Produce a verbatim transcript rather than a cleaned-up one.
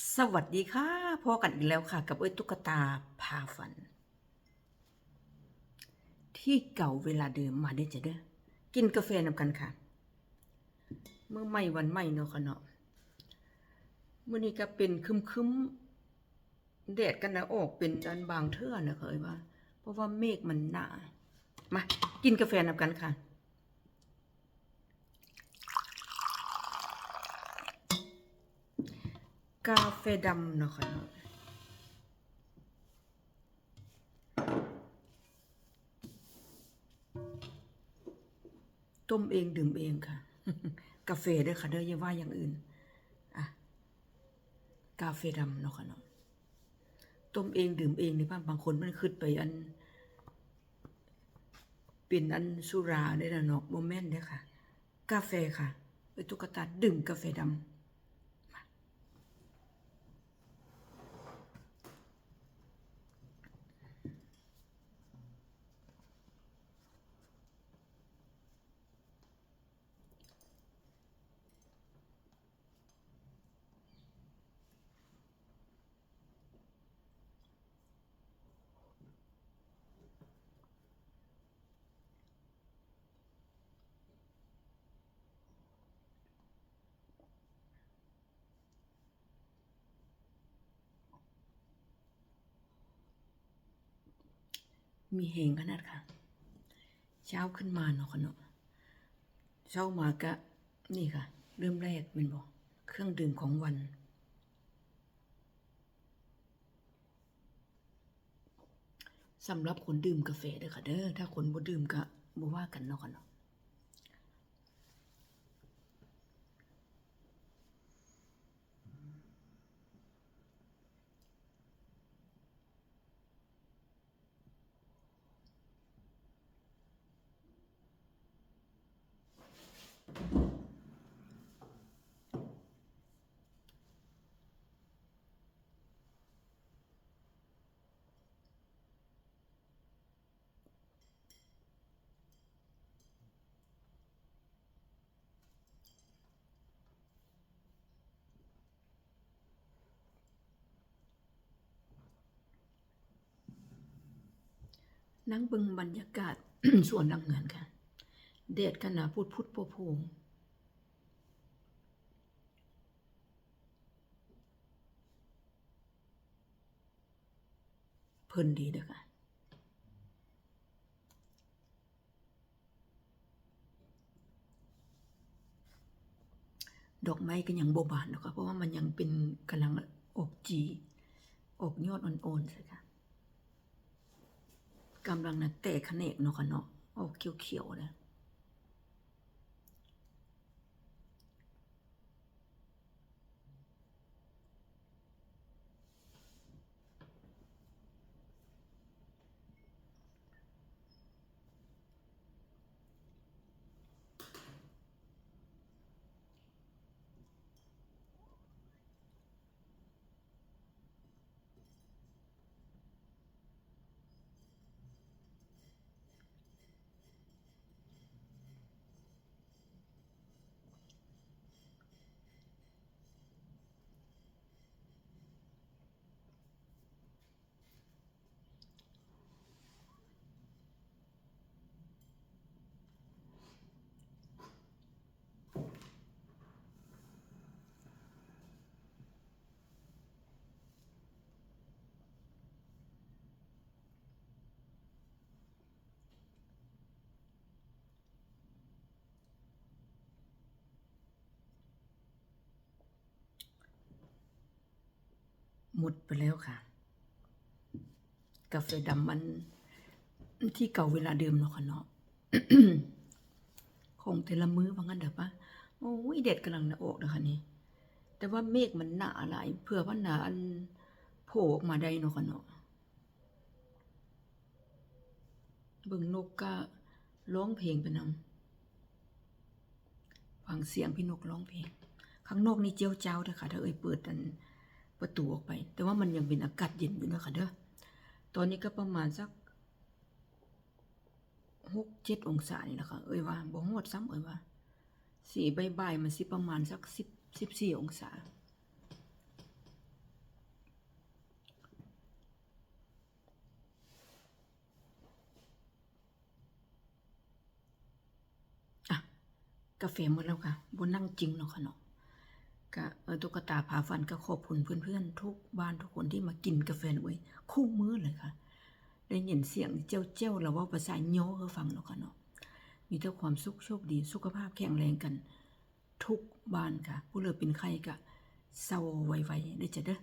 สวัสดีค่ะ พ้อกันอีกแล้วค่ะ กับเอ้ยตุ๊กตาพาฝัน ที่เก่าเวลาเดิม มาเด้อจ้ะเด้อ กินกาแฟนำกันค่ะ มื้อใหม่วันใหม่เนาะค่ะเนาะ มื้อนี้ก็เป็นครึ้มๆ แดดก็นะออกเป็นอันบางเทื่อนะคะเอ้ยว่า เพราะว่าเมฆมันหนา มา กินกาแฟนำกันค่ะ กาแฟดำเนาะค่ะเนาะ ต้มเองดื่มเองค่ะ กาแฟเด้อค่ะเด้อ อย่าว่าอย่างอื่น อ่ะ กาแฟดำเนาะค่ะเนาะ ต้มเองดื่มเองนี่ บาง บางคนมันคิดไปอัน เป็นอันสุราเด้อเนาะ บ่แม่นเด้อค่ะ กาแฟค่ะ เอ้ยตุ๊กตาดื่มกาแฟดำ มีแฮงขนาดค่ะ เช้าขึ้นมาเนาะค่ะเนาะ เช้ามากะ นี่ค่ะ เริ่มแรกแม่นบ่ เครื่องดื่มของวัน สำหรับคนดื่มกาแฟเด้อค่ะเด้อ ถ้าคนบ่ดื่มก็บ่ว่ากันเนาะค่ะเนาะ นั่งเบิ่งบรรยากาศ สวนหลังเฮือนค่ะ แดดก็หนาพุดพุดโพโพ เพลินดีเด้อค่ะ ดอกไม้ก็ยังบ่บานเนาะค่ะ เพราะว่ามันยังเป็น กำลังออกจี ออกยอดอ่อนๆ ใช่ค่ะ กำลังนะแตกแขนงเนาะค่ะเนาะ ออกเขียวๆ นะ หมดไปแล้วค่ะ กาแฟดำมันที่เก่าเวลาเดิมเนาะค่ะเนาะ ของแต่ละมื้อว่างั้นเด้อปะ โอ้ย แดดกำลังจะออกนะคะนี่ แต่ว่าเมฆมันหนาหลาย เผื่อว่าหนาอันโผล่ออกมาได้เนาะค่ะเนาะ เบิ่งนกก็ร้องเพลงไปนำ ฟังเสียงพี่นกร้องเพลง ข้างนอกนี่เจี๊ยวจ้าวเด้อค่ะ ถ้าเอ้ยเปิดอันประตูออกไป แต่ว่ามันยังเป็นอากาศเย็นอยู่นะคะเด้อ ตอนนี้ก็ประมาณสัก หกเจ็ดองศานี่แหละค่ะ เอ้ยว่าบ่ฮอดซ้ำ เอ้ยว่า สิบ่ายๆ มันสิประมาณสักสิบ สิบสี่องศา เ กาแฟหมดแล้วค่ะ บ่นั่งกินแล้วค่ะเนาะ ก็ เอ่อ ตุ๊กตาพาฝันก็ขอบคุณเพื่อนๆ ทุกบ้านทุกคนที่มากินกาแฟน้ำเอื้อยคู่มื้อเลยค่ะ ได้ยินเสียงแจ้วๆ แล้วเว้าภาษาย่อให้ฟังแล้วค่ะเนาะ มีแต่ความสุขโชคดี สุขภาพแข็งแรงกันทุกบ้านค่ะ ผู้ใดเป็นไข้ก็เซาไวๆ เด้อจ้ะเด้อ